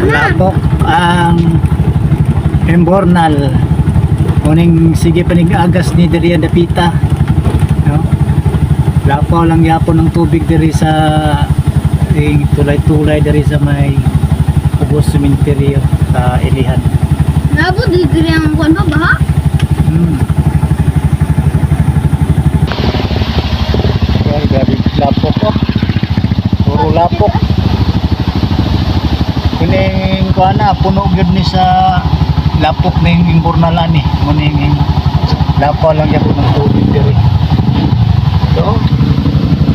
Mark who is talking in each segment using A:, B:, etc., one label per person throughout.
A: Lapok ang Imbornal. Muning sige panig-agas ni diri ang dapita. No? Lapaw lang yapon ng tubig diri sa yung tulay-tulay diri sa may ubos sementeryo sa Ilihan.
B: Nabot di diri ang kuan ba baha?
A: Ay, grabe lapok oh. Puro lapok. Kuning kuan na puno gyud ni sa lapok ning Imbornal ani. Muning lapaw lang gyapon ng tubig diri. So,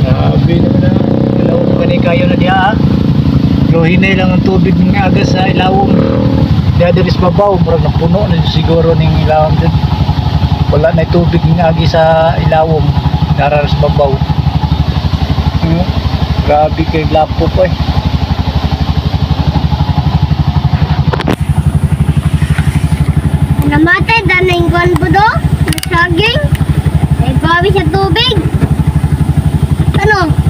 A: grabe naman na. Ilawom kani kayo na diha ah. Pero hinay lang ang tubig ng agas sa ilawom. Diha diri sa babaw, murag napuno na siguro ning ilawom dun. Wala na tubig ng agi sa ilawom. Dara sa babaw. Grabe kay lapok eh.
B: Namatay danay kuan po do. Saging. Ay bawi sa tubig. Ano?